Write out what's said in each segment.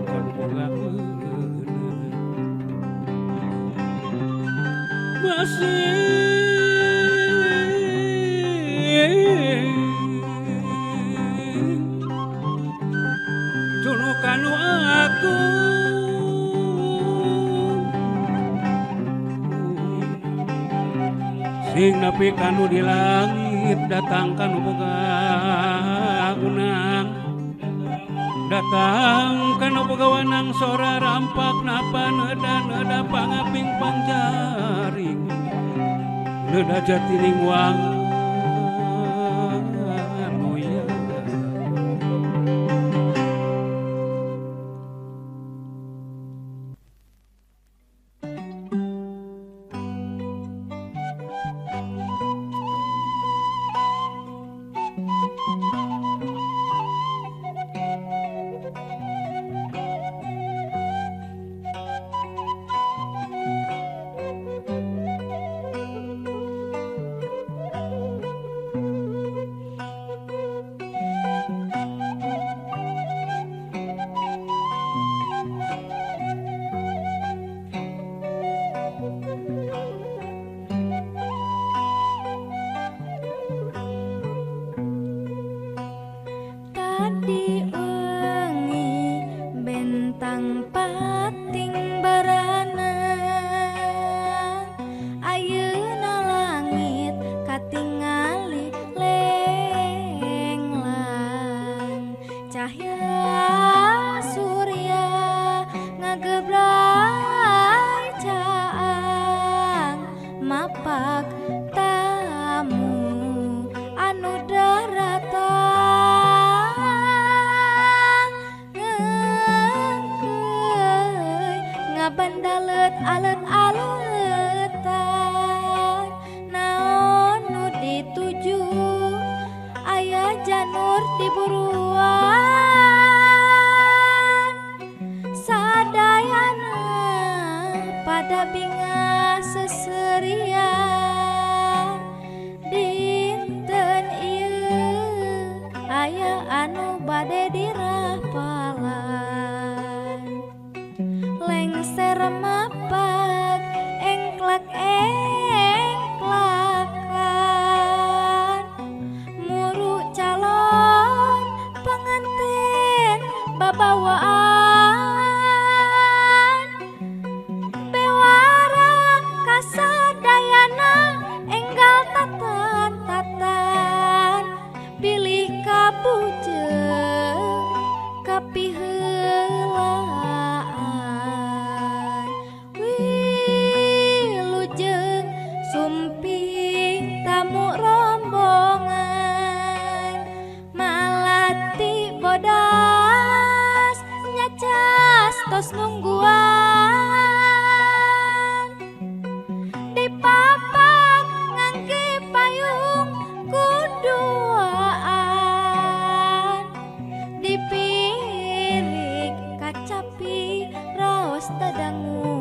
kanu boga masih Tunu kanu aku sing nepi kanu di langit datang kanu boga unang datang kanu boga wanang sora rampak napa neda neda pangaping pangjaring neda jatining wang. Tadi wengi bentang pating baranang ayeuna langit katingali lenglang cahya surya ngagebray caang mapak tamu anu daratang ngabandalet alet-aletan naon nu dituju aya janur di buruan sadayana pada bingah seserian dinten ieu aya anu bade dirapalan lengser mapak engklak engklakan muru calon pengantin babawaan bewara kasadayana enggal tatan-tatan pilih kabujeung kapiheulaan wilujeng sumping tamu rombongan malati bodas nyacas tos nungguan dipapak ngangge payung kuduaan dipirik kacapi raos dadanguan.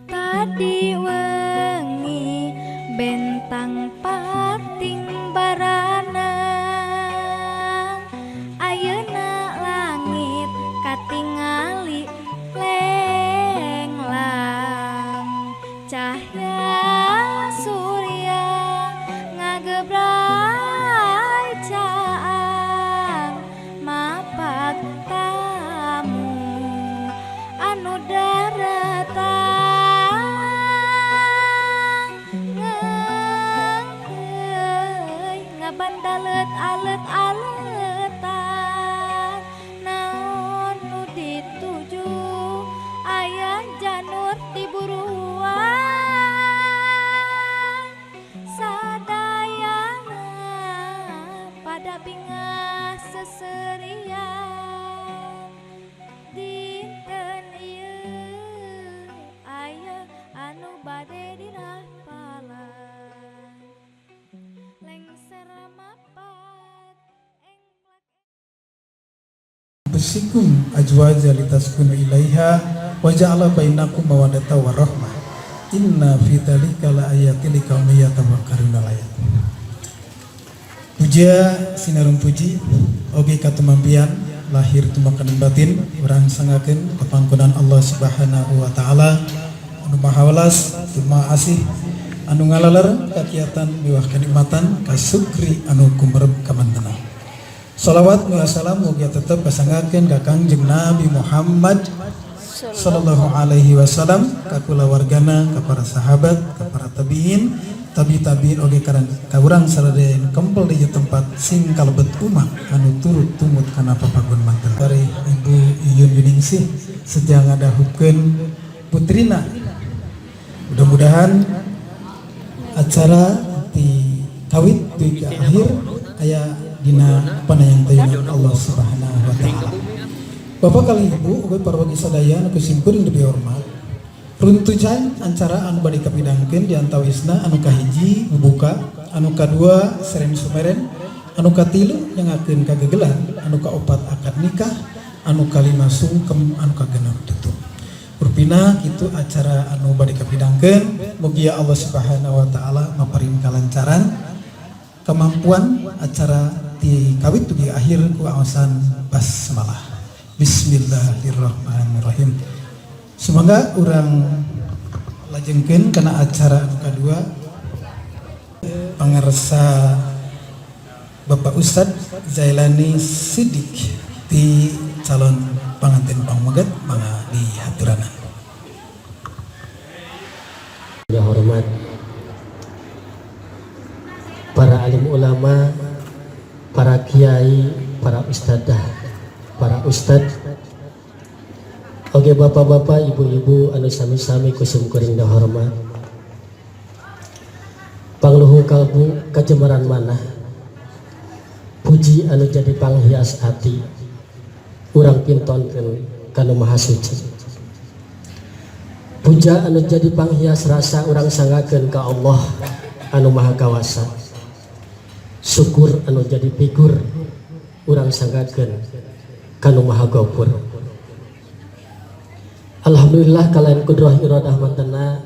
Tadi wengi bentang pating baranang ayeuna langit katingali lenglang cahya surya ngagebray caang mapak tamu anu daratang ngabandalet alet-aletan naon nu dituju aya janur di buruan sadayana seserian. Dinten ieu aya anu bade dirapalan, lengser mapat engklek. Anfusikum azwaja litaskunu ilaiha wa ja'ala bainakum mawaddata warahmah, inna fi dzalika laayatin liqaumin yatafakkarun. Ayat. Puja sinarum puji oge katumampian lahir tumakan batin urang sanggakeun ka pangkonan Allah Subhanahu wa taala, anu maha welas maha asih, anu ngalaler kakiatan miwah kanikmatan kasukri anu kumerep kamantena. Salawat wa salam mugia tetep kasanggakeun ka Kangjeng Nabi Muhammad sallallahu alaihi wasallam, ka kulawargana, ka para sahabat, ka para tabiin, tabi tabiin, oge karan ka urang sadaya nu kempel di ieu tempat, sing kalebet umat anu turut tumut kana papagon manten. Bari Ibu Iyun Yuningsih seja ngadahupkeun putrina. Mudah-mudahan acara di kawit di ke akhir aya dina panayang tayungan Allah Subhanahu wa taala. Bapak kalih Ibu ugi parwagi sadaya anu kusimkuring dipihormat. Runtuyan acara anu bade kapidangkeun di antawisna anu kahiji buka, anu kadua seren sumeren, anu katilu nyangakeun kagegelan, anu kaopat akad nikah, anu kalima sungkem, anu kagenep tutup. Rupina kitu acara anu bade kapidangkeun. Mugia Allah Subhanahu wa taala maparin kalancaran kemampuan acara di kawit dugi akhir ku aosan basmalah. Bismillahirrahmanirrahim. Semoga urang lajengkeun kana acara anu kadua, pangarsa Bapak Ustadz Zailani Sidik di calon pangantin pangmegat, mangga dihaturanan. Ya hormat para alim ulama, para kiai, para ustadzah, para ustadz. Oke, bapak-bapak, ibu-ibu anu sami-sami ku simkuring hormat. Pangluhung kalbu kajembaran manah. Puji anu jadi panghias hati. Urang pintonkeun kanu maha suci. Puja anu jadi panghias rasa urang sanggakeun ka Allah anu maha kawasa. Syukur anu jadi figur urang sanggakeun kanu maha gopur. Alhamdulillah, kalayan kudroh iradah mantena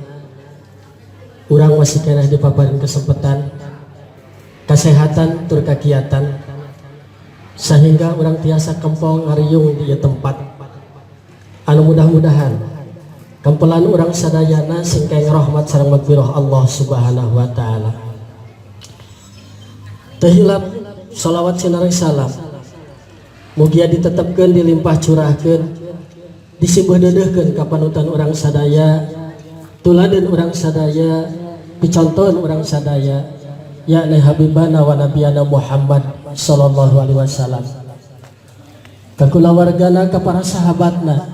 urang masih keneh dipaparin kesempatan, kesehatan tur kagiatan, sehingga urang tiasa kempong ngariung di ieu tempat anu mudah-mudahan kempelan urang sadayana singkeng rahmat sareng magfirah Allah Subhanahu wa taala. Teu hilap salawat sinareng salam mugia ditetepkeun, dilimpah curahkeun, disimbuh deudeuhkeun ka panutan urang sadaya, tuladan urang sadaya, picontohan urang sadaya, yakni habibana wa nabiyana Muhammad sallallahu alaihi wasallam, ka kulawargana, ka para sahabatna,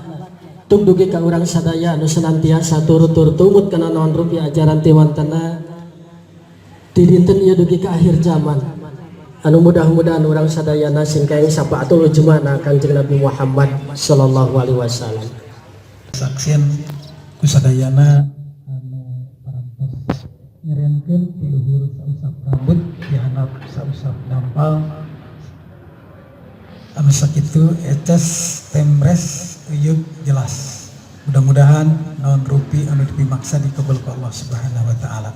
tung dugi ka urang sadaya anu senantiasa turut-turut tumut kana naon rupi ajaran ti wantena di dinten ieu dugi ka akhir zaman, anu mudah-mudahan urang sadayana singkaeng syafaatul ujmana Kangjeng Nabi Muhammad sallallahu alaihi wasallam. Saksian kusadayana anu parantos nyerenkeun ti luhur sausap rambut, di handap sausap dampal, anu sakitu eces, temres, uyug jelas. Mudah-mudahan naon rupi anu dipimaksa dikabul ku Allah Subhanahu wa taala.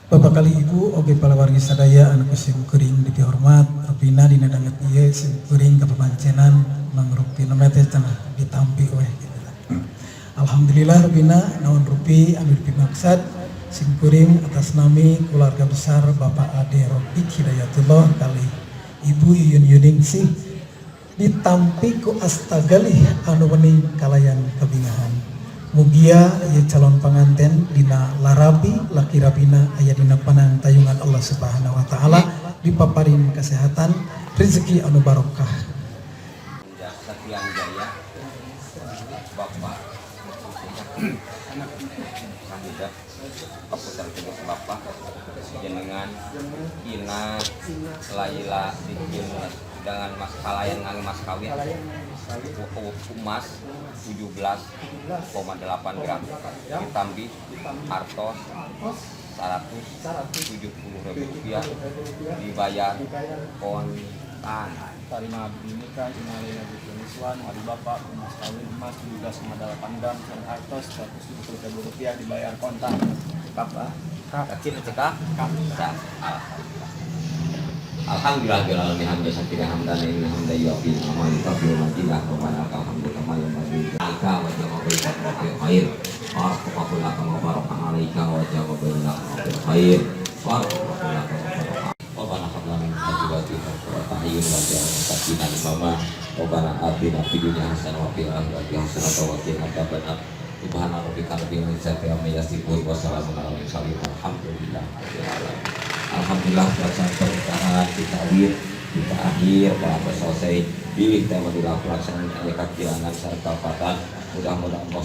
Bapak kalih Ibu oge palawargi sadaya anu ku simkuring dipihormat, rupina dina danget ieu simkuring kapapancenan mangrupi teh cenah ditampi weh gitu. Alhamdulillah, rupina naon rupi anu dipimaksad simkuring atas nami keluarga besar Bapak Ade Rodik Hidayatullah kalih Ibu Yun Yuningsih ditampi ku astagalih anu wening kalayan kabingahan. Mugia ieu calon panganten dina larabi laki rabina aya dina panang tayungan Allah Subhanahu wa taala, dipaparin kesehatan, rezeki anu barokah. Jasa Tiang Jaya, Bapak Sahidah Kaputra tugas Bapak jenengan Ina Laila Dikin. Dengan mas kalayan ngangge mas kawin. Kalayan mas kawin. Emas 17,8 gram ditambih artos Artos 170.000 rupiah dibayar kontan. Tarima abdi nikah Inalina Niswan ari bapak mas kawin emas 17,8 gram sareng artos 170.000 rupiah dibayar kontan. Cekap ah. Yakin cekap? Sah. Alhamdulillah bil alamin hamdan syakira hamdan inna hamda yuafi ni'amahu wa yukafi mazidah wa baraka alhamdulillah kama yanbaghi alika wa jama bainaka fil khair wa arfaqahu wa baraka alaika wa jama bainaka fil khair wa arfaqahu wa baraka. Rabbana hab lana min azwajina qurrata a'yun waj'alna lil muttaqina imama. Rabbana atina fid dunya hasanah wa fil akhirati hasanah wa qina adzabannar. Subhana rabbika rabbil izzati amma yasifun wa salamun alal mursalin walhamdulillahi rabbil alamin. Alhamdulillah pelaksanaan pernikahan kita akhir, kita akhir kalau selesai pilih tema di pelaksanaan aya kakirangan sarta kalepatan. Mudah-mudahan Allah.